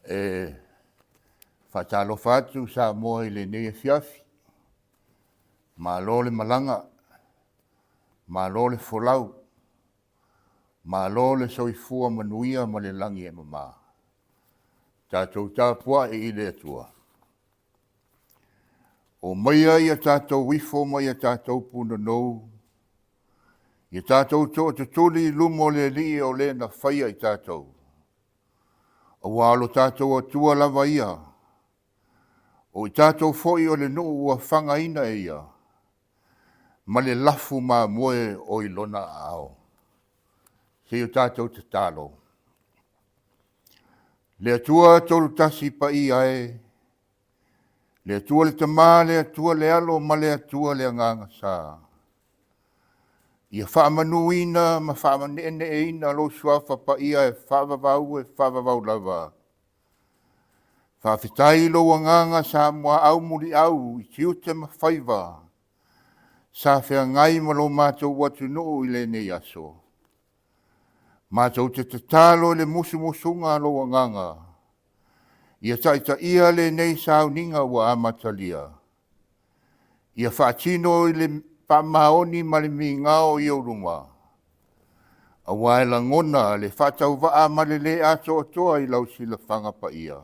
E faatalofa atu Samoa i lenei afiafi, malo le malaga, malo le folau, malo le soifua manuia ma le lagi e mama. Tatou tapuai i le Atua, omaia ia tatou ifo ma ia tatou punonou, ia tatou tootutuli i luma o le Alii o le na faia i tatou, aua o lo tatou Atua lava ia, o i tatou foi o le nuu ua fagaina e ia, ma le lafu mamoe o i lona aao. Se i o tatou tatalo. Le Atua Tolutasi Paia e, le Atua le Tama, le Atua le Alo ma le Atua le Agaga Sa, ia faamanuina ma faaneeneeina lou Suafa Paia e faavavau e faavavau lava. Faafetai i lou Agaga sa muaau muliau i tiute ma faiva sa feagai ma lo matou atunuu i lenei aso. Matou te tatalo i le musumusuga a lou Agaga, ia taitaia lenei sauniga ua amatalia, ia faatino i le faamaoni ma le migao i ou luma, aua e lagona le faatauvaa ma le le atoatoa i lau silafaga paia,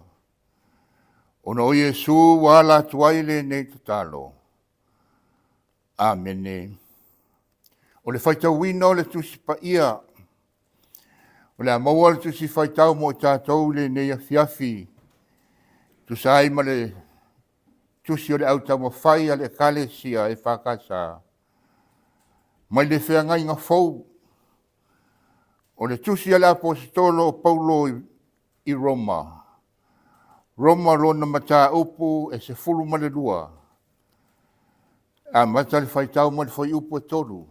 ona o Iesu ua ala atu ai lenei tatalo. Amene. O le faitauina o le Tusi Paia, o le a maua le Tusi Faitau mo i tatou i lenei afiafi e tusa ai ma le Tusi o le Au Taumafai a le Ekalesia EFKS mai le Feagaiga Fou. O le Tusi a le Aposetolo o Paulo i Roma, Roma lona mataupu e 12, e amata le faitau mai le fuaiupu 3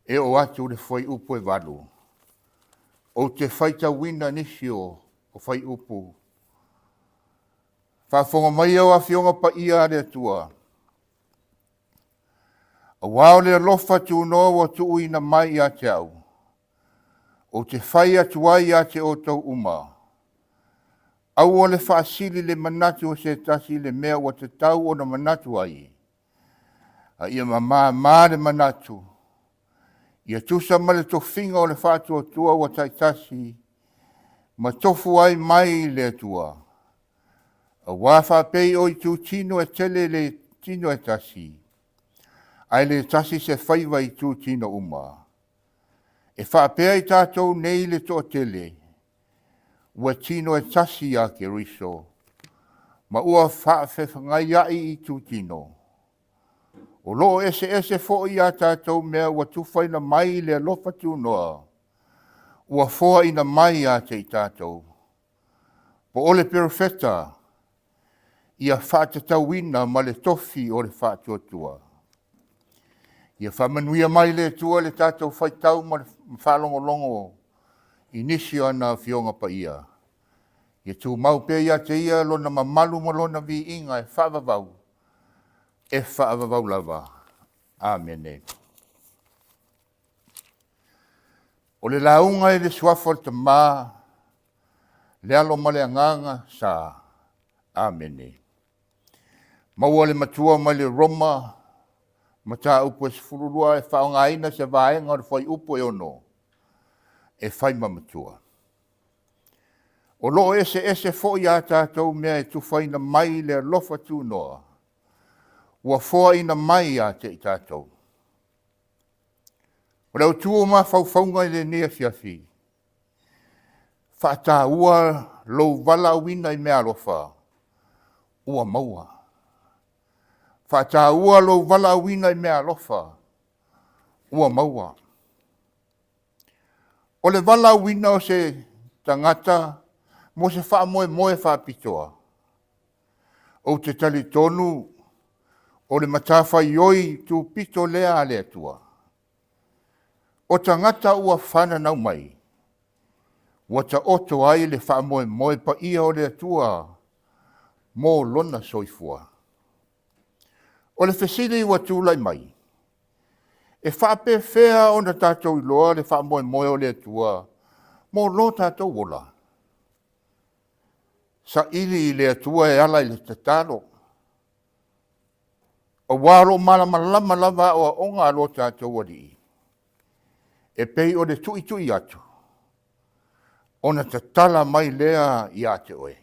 e oo atu i le fuaiupu 8. Ou te faitauina nisi o fuaiupu. Faafofoga mai au Afioga Paia a le Atua, aua o le alofa tunoa ua tuuina mai ia te au, ou te fai atu ai ia te outou uma, aua le faasili le manatu o se tasi i le mea ua tatau ona manatu ai, a ia mamama le manatu, ia tusa ma le tofiga o le faatuatua ua taitasi ma tofu ai mai le Atua. Aua faapei o itutino e tele i le tino e tasi, ae le tasi se faiva i itutino uma. E faapea i tatou nei le toatele, ua tino e tasi ia Keriso, ma ua faafefagaiai i itutino. O lo o eseese foi a tatou mea ua tufaina mai i le alofa tunoa ua foaina mai ia te i tatou. Po o le perofeta, ia faatatauina ma le tofi o le faatuatua. Ia faamanuia mai le Atua i le tatou faitau ma le faalogologo i nisi o ana Afioga Paia. Ia tumau pea ia te Ia lona mamalu ma lona viiga e faavavau, e faavavau lava. Amene. O le lauga i le Suafa o le Tama, le Alo ma le Agaga Sa. Amene. Maua le Matua mai le Roma, mataupu e 12 e faaaogaina se vaega o le fuaiupu e 6 e fai ma matua. O lo o eseese foi a tatou mea e tufaina mai le alofa tunoa ua foaina mai ia te i tatou. O le autu o mafaufauga i lenei afiafi, faataua lou valaauina i meaalofa ua maua. Faataua lou valaauina i meaalofa ua maua. O le valaauina o se tagata mo se faamoemoe faapitoa, ou te talitonu o le matafaioi tupito lea a le Atua. O tagata ua fananau mai, ua taoto ai le faamoemoe paia o le Atua mo lona soifua. O le fesili ua tulai mai, e faapefea ona tatou iloa le faamoemoe o le Atua mo lo tatou ola? Saili i le Atua e ala i le tatalo, aua o lo o malamalama lava aoaoga a lo tatou Alii, e pei o le tuitui atu, ona tatala mai lea ia te oe.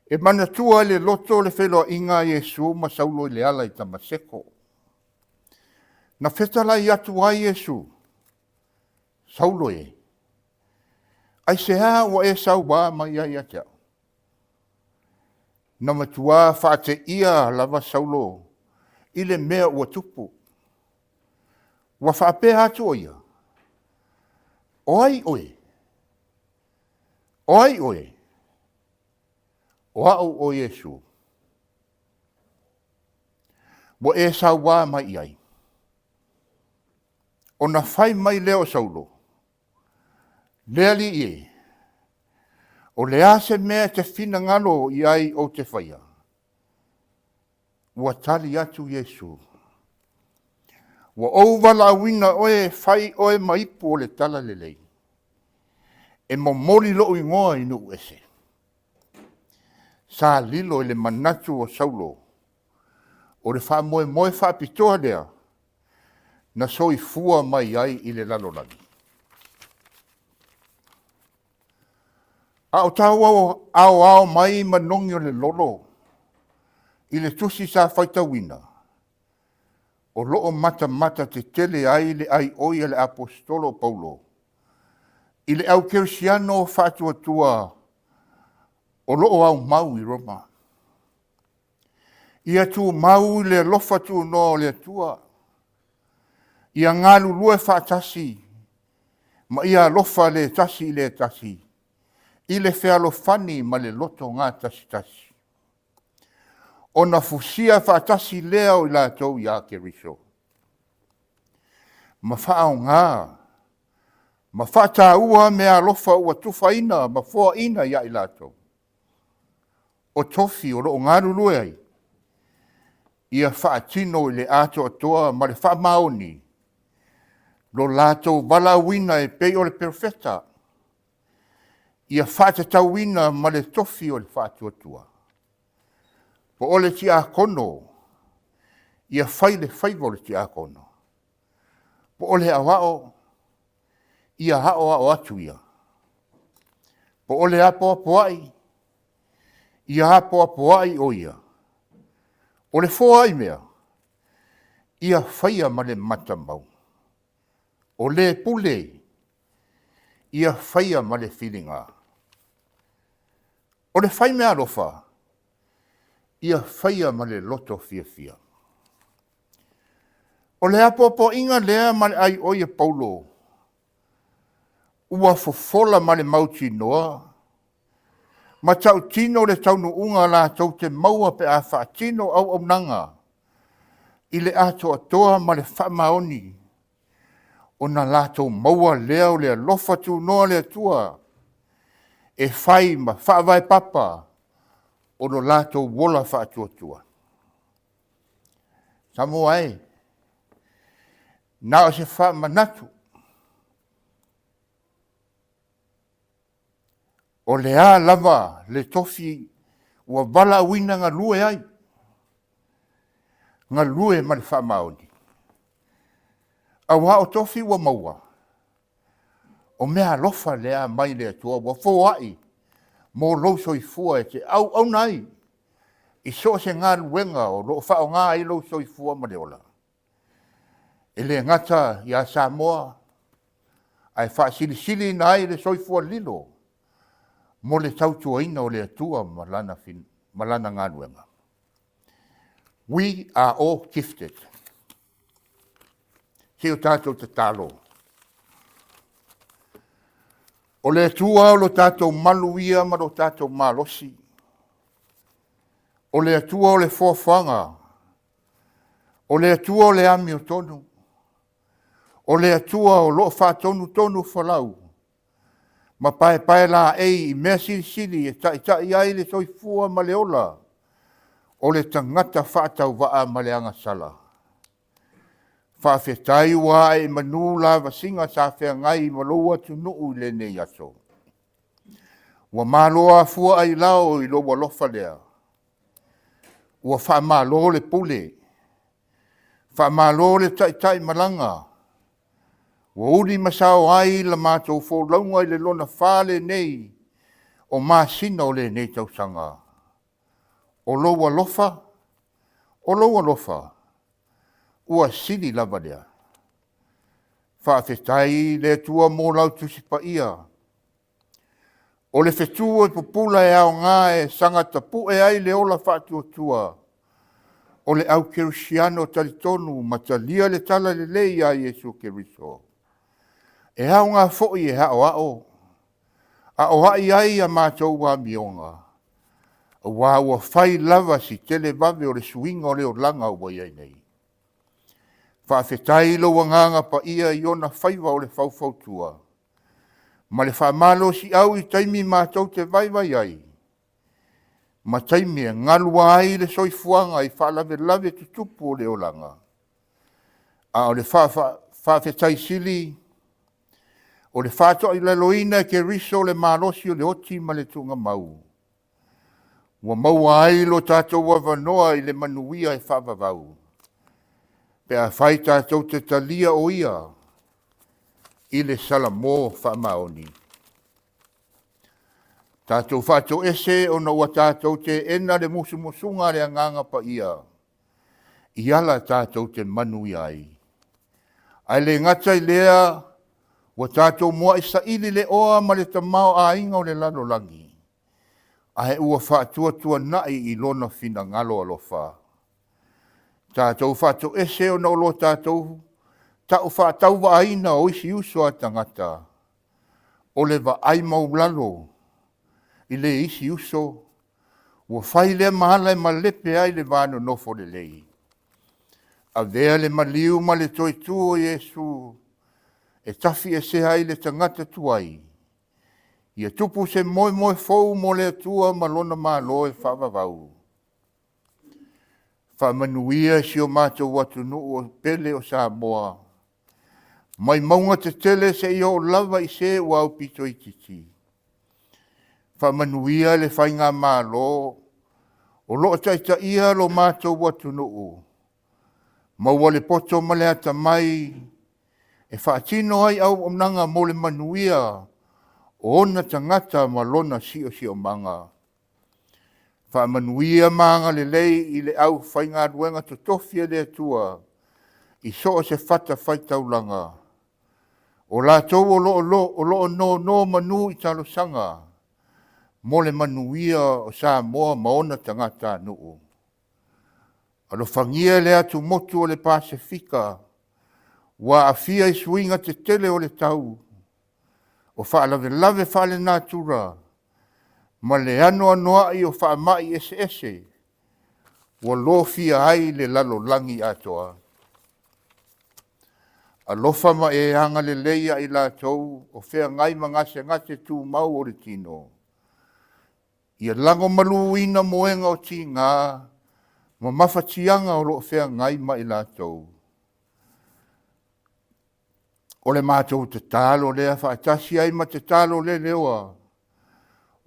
E manatua i le loto le feiloaiga a Iesu ma Saulo i le ala i Tamaseko. Na fetalai atu ai Iesu, Saulo e, aisea ua e saua mai ai ia te au? Na matua faateia lava Saulo i le mea ua tupu. Ua faapea atu o ia, O ai oe? O ai oe? O au o Iesu, ua e saua mai i ai. Ona fai mai lea o Saulo, Le Alii e, o le a se mea e te finagalo i ai ou te faia? Ua tali atu Iesu, Ua ou valaauina oe e fai oe ma ipu o le talalelei, e momoli lou igoa i nuu ese. Sa lilo i le manatu o Saulo, o le faamoemoe faapitoa lea na soifua mai ai i le lalolagi. A o tau aoao mai manogi o le lolo i le tusi sa faitauina, o lo o matamata tetele ai le aioi a le Aposetolo o Paulo i le au kerisiano faatuatua o lo o aumau i Roma. Ia tumau i le alofa tunoa o le Atua, ia galulue faatasi ma ia alofa le tasi i le tasi i le fealofani ma le loto gatasitasi, ona fusia faatasi lea o i latou ia Keriso, ma faaaoga ma faataua meaalofa ua tufaina ma foaina ia i latou, o tofi o lo o galulue ai, ia faatino i le atoatoa ma le faamaoni lo latou valaauina e pei o le perofeta, ia faatatauina ma le tofi o le faatuatua. Po o le tiakono, ia fai le faiva o le tiakono. Po o le aoao, ia aoao atu ia. Po o le apoapoai, ia apoapoai o ia. O le foaimea, ia faia ma le matamau. O le pule, ia faia ma le filiga. O le faimeaalofa, ia faia ma le loto fiafia. O le apoapoaiga lea ma le aioi a Paulo ua fofola ma le mautinoa ma tautino le taunuuga latou te maua pe a faatino auaunaga i le atoatoa ma le faamaoni, ona latou maua lea o le alofa tunoa o le Atua e fai ma faavae papa o lo latou ola faatuatua. Samoa e, na o se faamanatu, o le a lava le tofi ua valaauina galue ai, galue ma le faamaoni, aua o tofi ua maua, o meaalofa lea mai le Atua ua foai mo lou soifua e te auauna ai i so o se galuega o lo o faaaoga ai lou soifua ma le ola. E le gata ia Samoa, ae faasilisiliina ai le soifua lilo mo le tautuaina o le Atua ma Lana galuega. We are all gifted. Se i o tatou tatalo. O le Atua o lo tatou malu ia ma lo tatou malosi. O le Atua o le foafoaga. O le Atua o le amiotonu. O le Atua o lo o faatonutonufolau ma paepaelaei i mea silisili e taitai ai le soifua ma le ola o le tagata faatauvaa ma le agasala. Faafetai ua ae i manu lavasiga sa feagai ma lou atunuu i lenei aso. Ua malo afua ailao i lou alofa lea, ua faamalo le pule, faamalo le taitaimalaga, ua uli ma sao ai la matou folauga i le lona fa lenei o masina o lenei tausaga. O lou alofa, o lou alofa, ua sili lava lea. Faafetai i le Atua mo lau Tusi Paia, o le fetu e pupula e aoga e saga tapue ai le ola faatuatua o le au kerisiano talitonu ma talia le talalelei a Iesu Keriso. E aoga foi e aoao, aoai ai a matou amioga, aua ua fai lava si televave o le suiga o le olaga ua i ai nei. Faafetai i lou Agaga Paia i ona faiva o le faufautua ma le faamalosiau i taimi matou te vaivai ai ma taimi e galua ai le soifuaga i faalavelave tutupu o le olaga. A o le faafetai sili, o le faatoilaloina e Keriso o le malosi o le oti ma le tuugamau, ua maua ai lo tatou avanoa i le manuia e faavavau, pe afai tatou te talia o Ia i le salamo faamaoni. Tatou faatoese ona ua tatou teena le musumusuga a le Agaga Paia i ala tatou te manuia ai. Ae le gata i lea, ua tatou muai saili le oa ma le tamaoaiga o le lalolagi, ae ua faatuatuanai i lona finagalo alofa. Tatou faatoese ona o lo tatou tau faatauvaaina o isi uso a tagata, o le vaai maualalo i le isi uso, ua fai lea ma ala e malepe ai le va nonofo lelei. Avea le maliu ma le toe tu o Iesu e tafiesea ai le tagata tuai, ia tupu se moemoe fou mo le Atua ma lona Malo e faavavau. Faamanuia si o matou atunuu pele o Samoa, mai mauga tetele seia oo lava i se ua aupito itiiti. Faamanuia le Faigamalo o lo o taitaia lo matou atunuu, maua le poto ma le atamai e faatino ai auaunaga mo le manuia o ona tagata ma lona siosiomaga. Faamanuia ma agalelei i le aufaigaluega totofi a le Atua i so o se fatafaitaulaga, o latou o lo o nonomanu i talosaga mo le manuia o Samoa ma ona tagatanuu. Alofagia le atumotu o le Pasefika ua aafia i suiga tetele o le tau, o faalavelave faalenatura ma le anoanoai o faamai eseese ua lofia ai le lalolagi atoa. Alofa ma e agalelei ia i latou o feagai ma gasegase tumau o le tino, ia lagomaluina moega o tiga ma mafatiaga o lo o feagai ma i latou. O le matou tatalo lea faatasi ai ma tatalo leleoa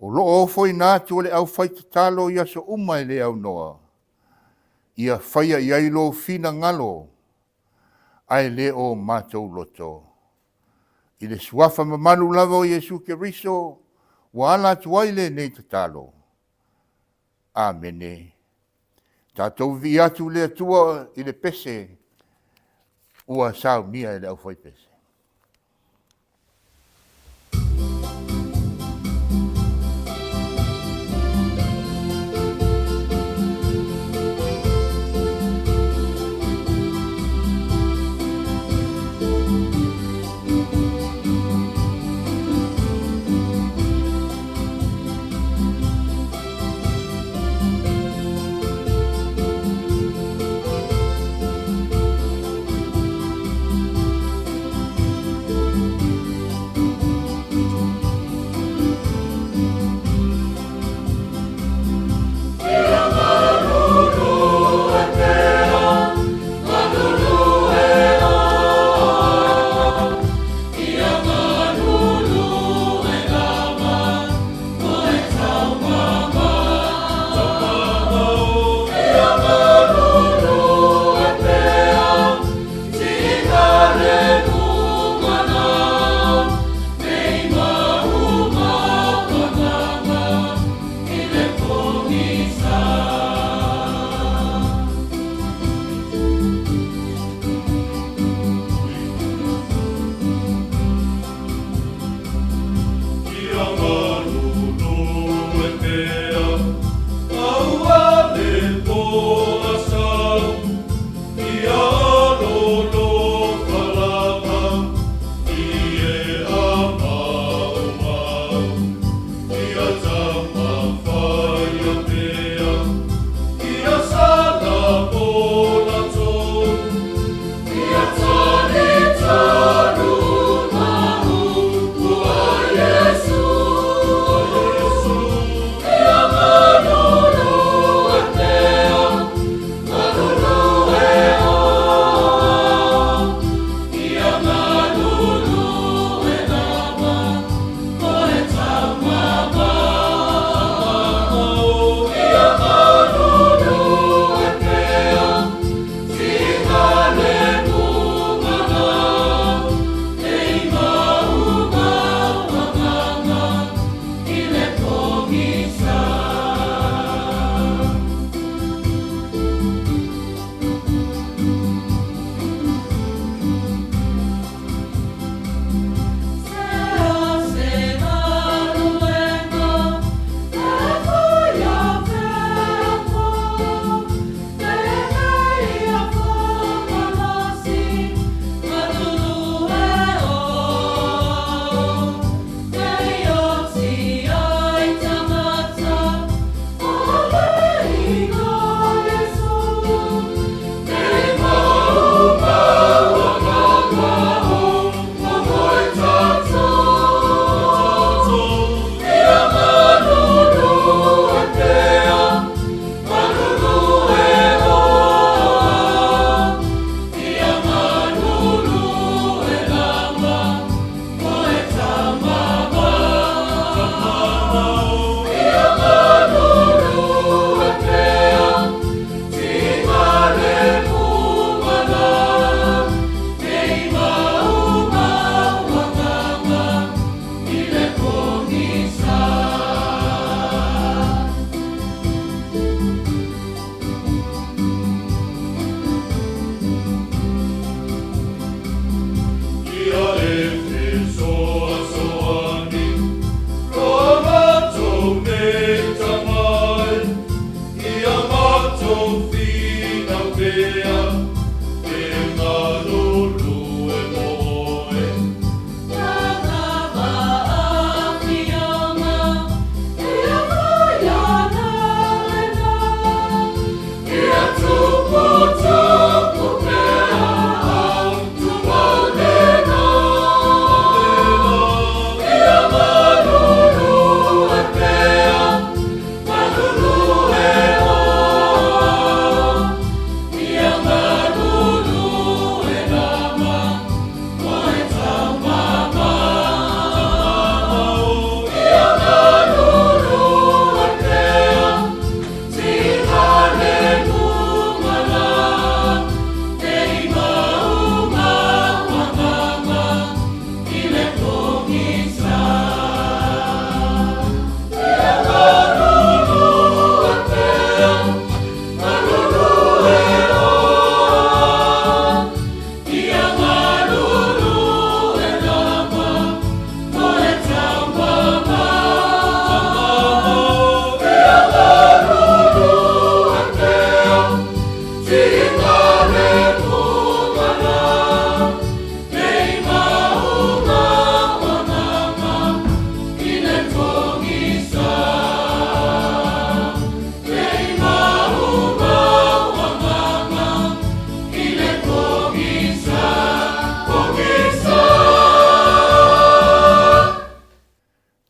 o lo o ofoina atu e le aufaitatalo i aso uma e le aunoa, ia faia i ai lou finagalo, ae le o matou loto. I le Suafa mamalu lava o Iesu Keriso ua ala atu ai lenei tatalo. Amene. Tatou vivii atu i le Atua i le pese ua saunia e le aufaipese.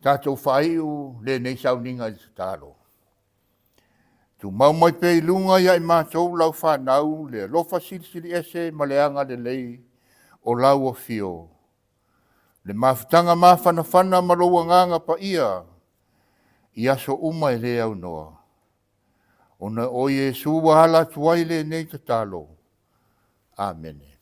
Tatou faaiu lenei sauniga i le tatalo. Tumau mai pea i luga ia i matou lau fanau le alofa silisiliese ma le agalelei o lau afio, le mafutaga mafanafana ma lou Agaga Paia i aso uma e le aunoa, ona o Iesu ua ala atu ai lenei tatalo. Amene.